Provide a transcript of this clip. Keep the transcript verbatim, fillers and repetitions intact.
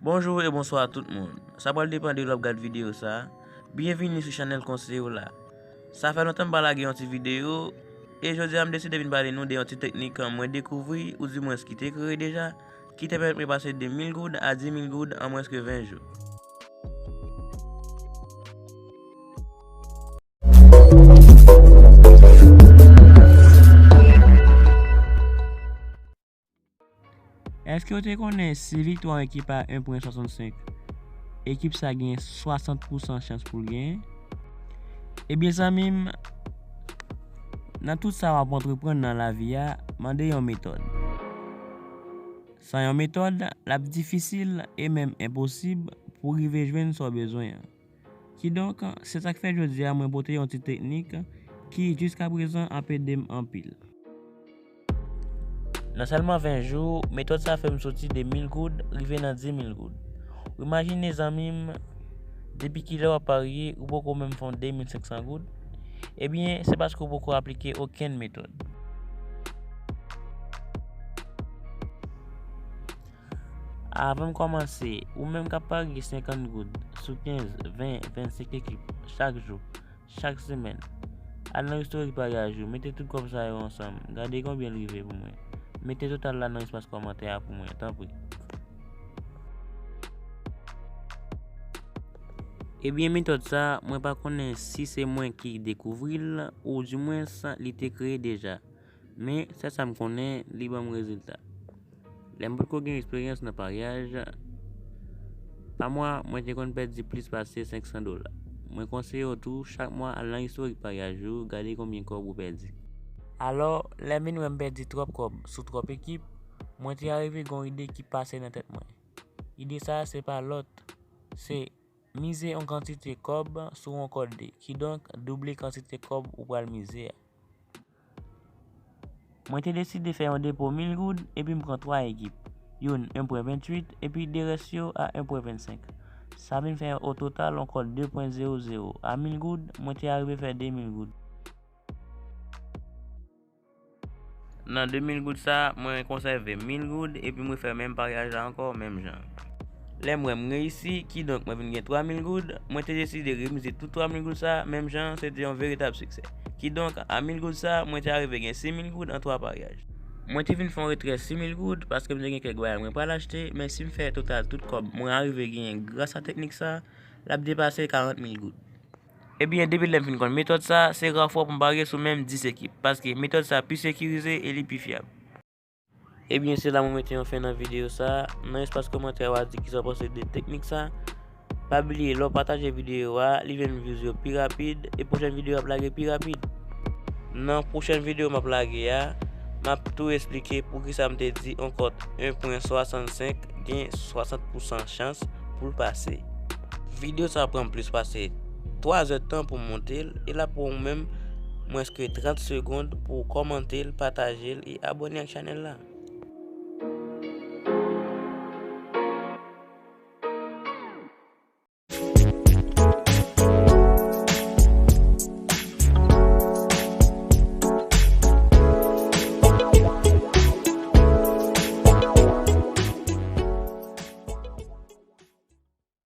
Bonjou e bonswa tout moun. Sa pral depann de lè w ap gad videyo sa. Byenvini sou chanèl Konseye w la. Sa fè lontan m pa lage yon ti videyo, e jodi a m deside vin pale nou de yon ti teknik mwen dekouvri, oudimwens ki te kreye deja, ki te pèmèt mwen pase de mil goud a di mil goud an mwens ke ven jou. Èske w te konnen si viktwa yon ekip a en pwen swasannsenk, ekip sa gen swasant pousan chans pou l genyen? Ebyen zanmi m, nan tout sa w ap antreprann nan lavi a, mande yon metòd. San yon metòd, l ap difisil e menm enposib pou w rive jwenn sa w bezwen an. Kidonk, se sa k fè jodi a mwen pote yon ti teknik ki jiskaprezan ap ede m anpil. Nan sèlman ven jou, metòd sa fè m soti de mil goud rive nan di mil goud. Ou imajine zanmi m, depi kilè w ap parye, ou poko menm fè yon de mil senk san goud? Ebyen, se paske w poko aplike okenn metòd. Avan m kòmanse, ou menm k ap parye senkant goud sou kenz, ven, vennsenk ekip chak jou, chak semèn, al nan istorik paryaj ou, mete tout kòb sa yo ansanm, gade konbyen l rive pou mwen. Mete total la nan espas kòmantè a pou mwen, tanpri. Ebyen, metòd sa, mwen pa konnen si se mwen ki dekouvri l, oudimwens li te kreye deja. Men, sèl sa m konnen, li ban m rezilta. Lè m potko gen eksperyans nan paryaj, pa mwa, mwen te konn pèdi plis pase senk san dola. Mwen konseye w tou, chak mwa, al nan istorik paryaj ou, gade konbyen kòb ou pèdi. Alò, lè m vin wè m pèdi twòp kòb sou twòp ekip, mwen te arive gen yon ide ki pase nan tèt mwen. Ide sa a se pa lòt, se mize yon kantite kòb sou yon kòde, kidonk double kantite kòb ou pral mize a. Mwen te deside fè yon depo mil goud epi m pran twa ekip, youn en pwen venntuit epi de rès yo a en pwen vennsenk. Sa vin fè o total yon kòb de pwen zewo zewo a mil goud, mwen te arive fè de mil goud. Nan de mil goud sa, mwen konsève mil goud epi m refè menm paryaj la ankò, menm jan. Lè m wè m reyisi, kidonk mwen vin gen twa mil goud, mwen te deside remize tout twa mil goud sa, menm jan, se te yon veritab siksè. Kidonk, a mil goud sa, mwen te arive gen sis mil goud an twa paryaj. Mwen te vin fè yon retrè sis mil goud paske m te gen kèk bagay mwen pral achte, men si m fè total tout kòb mwen arive genyen gras a teknik sa, l ap depase karant mil goud. Ebyen, depi lè m fin konn metòd sa, se ra fwa pou m parye sou menm dis ekip, paske metòd sa pi sekirize e li pi fyab. Ebyen, se la mwen mete yon fen nan videyo sa. Nan espas kòmantè a, w a di kisa w panse de teknik sa. Pa bliye, lè w pataje videyo a, li jwenn views yo pi rapid, e pwochèn videyo ap lage pi rapid. Nan pwochèn videyo m ap lage a, m ap tou eksplike poukisa m te di yon kòt en pwen swasannsenk gen swasant pousan chans pou l pase. Videyo sa pran m plis pase twa zè tan pou m monte l, e l ap pran w menm mwens ke trant segonn pou w kòmante l, pataje l e abòne ak chanèl la.